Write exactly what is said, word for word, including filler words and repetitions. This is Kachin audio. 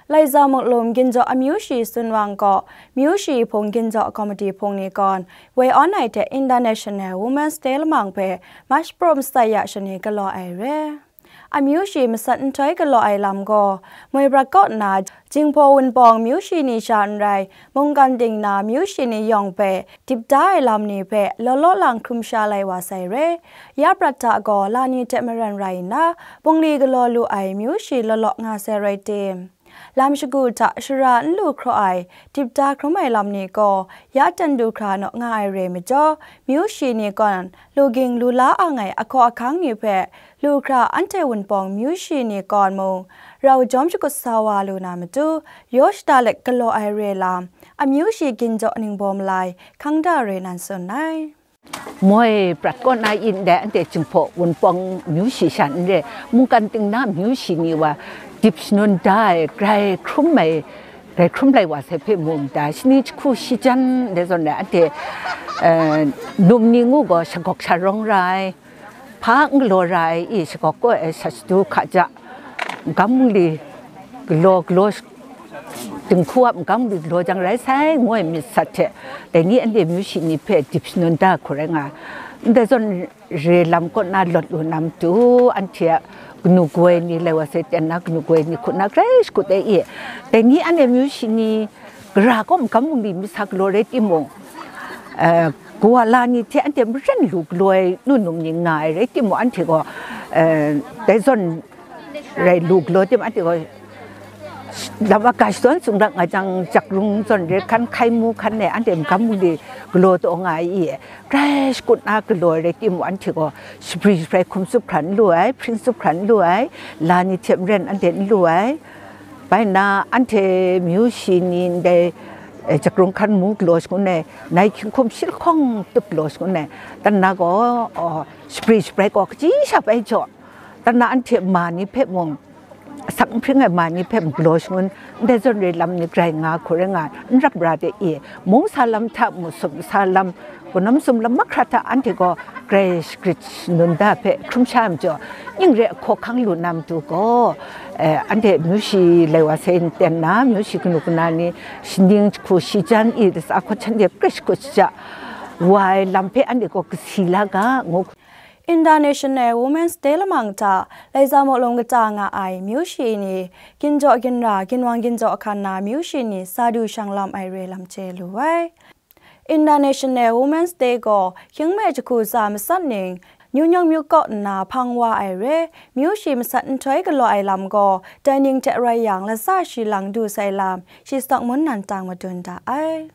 Laiza Muklum Ginjaw Amyu Shi Sunwang kaw, Myu Shi Hpung Ginjaw Komiti Hpung ni kawn, woi awn ai hte International Women's Day lamang hpe March prum saya shani galaw ai re. Amyu shi masat nhtoi galaw ai lam gaw, moi prat kaw nna, Jinghpaw Wunpawng myu shi ni sha n rai, mungkan ting na myu shi ni yawng hpe dip da ai lam ni hpe law law lang hkrum sha lai wa sai re. Ya prat hta gaw la ni hte maren rai nna, bungli galaw lu ai myu shi law law nga sai rai tim? Lam shagu hta shara n lu hkraw ai, dip da hkrum ai lam ni gaw, ya ten du hkra naw nga ai re majaw, myu shi ni gawn, lu ging lu la ang ai ahkaw ahkang ni hpe, lu hkra anhte Wunpawng myu shi ni kawn mung, rau jawm shakut sa wa lu na matu, yaw shada let galaw ai re lam, amyu shi ginjaw ningbaw malai, hkang da re nan tsun ai. Moi prat kaw na yin dai anhte Jinghpaw Wunpawng myu shi sha n re, mungkan ting na myu shi ni wa, dip shangun da ai, grai hkrum ai, grai hkrum lai wa sai hpe mu n ta, shani jahku shi jan dai zawn rai, anhte, eh, num ni ngu gaw shagawk sha rawng ra ai, hpa n galaw ra ai, i shagawk kaw ai sha shadu hka ja, magam li galaw, galaw, dinghku a magam li galaw jang rai sai, ngu ai myit sat hte, dai ni anhte myu shi ni hpe dip shangun da hku rai nga ai. Ndai zawn re lam kaw na lawt lu na matu, anhte a kanu goi ni lai wa sai ten na, kanu goi ni hku na grai shakut ai i, dai ni anhte myu shi ni gara kaw magam bungli myit sa galaw rai timung, eh, kawa la ni hte anhte maren lu galaw ai nu num ni nga ai rai timung, anhte gaw, eh, dai zawn rai lu galaw tim, anhte gaw lam aga shadawn sung rak nga jang, jakrung zawn re hkan, hkai mu hkan e anhte magam bungli galaw taw nga ai i, grai shakut na galaw ai rai timung, anhte gaw shapri shaprai hkum tsup hkra n lu ai, hpring tsup hkra n lu ai, la ni hte maren anhte n lu ai. Bai nna, anhte myu shi ni ndai, eh, jakrung hkan mu galaw shangun ai, nai hkying hkum shi lahkawng tup galaw shangun ai, dan na gaw, oh, shapri shaprai gaw kaji sha bai jaw, dan na anhte ma ni hpe mung, asak n hpring ai ma ni hpe mung galaw shangun, ndai zawn re lam ni grai nga hku rai nga, n rap ra de i, mung sa lam hta mu sum sa lam, Kunam sum lam mahkra hta anhte gaw grai shagrit shangun da hpe hkrum sha ai majaw, ning re ahkaw hkang lu na matu gaw, eh, anhte myu shi lai wa sai nten na, myu shi kanu kana ni shaning jahku shi jan i, lasa ahkawt shanhte grai shakut shaja wa ai lam hpe anhte gaw kasi la ga, ngu. International Women's Day lamang hta, Laiza Muklum kata nga ai myu shi ni, ginjaw ginra, ginwang ginjaw hkan na myu shi ni, sa du shang lam ai re lam chye lu ai. International Women's Day gaw, hkying me jahku tsa masat ning, New York myu kaw nna hpang wa ai re, myu shi masat nhtoi galaw ai lam gaw, dai ning hte rai yang, lasa shi lang du sai lam, shi Stock Mun nan tang madun da ai.